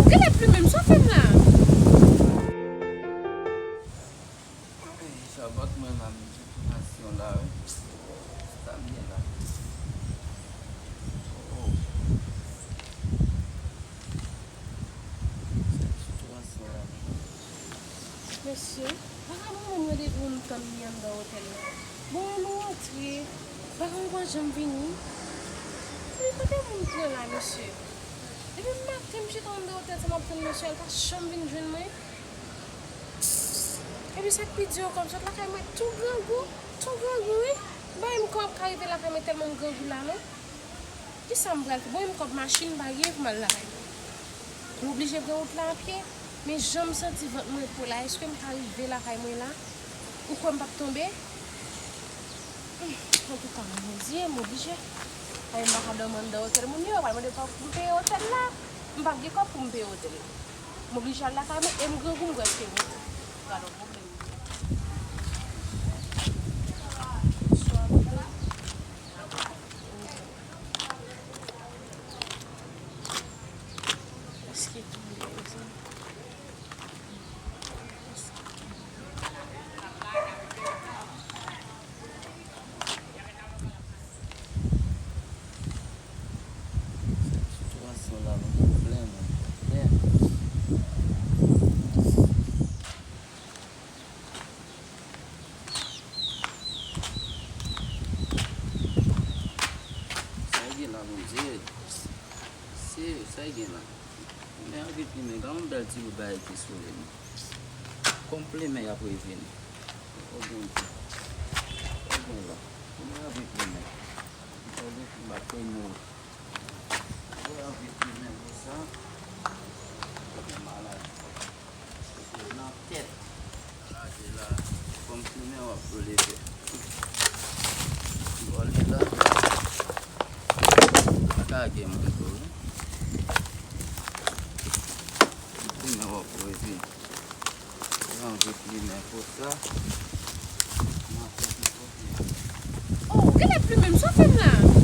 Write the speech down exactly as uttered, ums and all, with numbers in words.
Gade plimen m, sa w fè m la? Ey, Chavòt mwen la, men sitiyasyon la, wi. Sa m ye la. Oh, oh. Sitiyasyon la. Mesye, vagabon mwen mande pou m tann li anndan otèl la. Bon, nou rantre, vagabon pa janm vini. Men kote moun pran la, mesye? Depi maten, m chita anndan otèl sa, m ap tann mesye a, l pa janm vin jwenn mwen. Epi sa k pi di yo, kòm sot lakay mwen, tou grangou, tou grangou, wi. M pa menm kwè m ap ka rive lakay mwen tèlman m grangou la, non. Kisa m pral fè? Bon, menm kòb machin m pa gen pou m al lakay mwen. M oblije pran wout la a pye. Men jan m santi vant mwen po la, èske m ka rive lakay mwen la? Ou kwè m p ap tonbe? Hmm, antouka, Bondye, m oblije. Ay, m pa ka dòmi anndan otèl moun yo, yo pral mande pou m peye otèl la. M p ap gen kòb pou m peye otèl la. M oblije al lakay mwen, e m grangou, m prèske mouri. Gade yon pwoblèm. Èske tonbe, mezanmi? Sitiyasyon la, mwen gen pwoblèm, mwen gen pwoblèm. Sa gen la, Bondye? Se, sa gen la? Plimen anvi plimen. Gade yon bèl ti bout bagay ki sou li, non. Kòm plimen y ap revini. O Bondye. O Bondye. Plimen anvi plimen. Plimen anvi plimen. Plimen anvi plimen konsa. Plimen malad. Nan tèt. Gade la, kòm plimen w ap leve. Bò li la. Pa ka gen moun tou, wi. Plimen w ap leve. Jan vye plimen konsa. Nan tèt li kote. Oh, gade plimen m, sa w fè m la?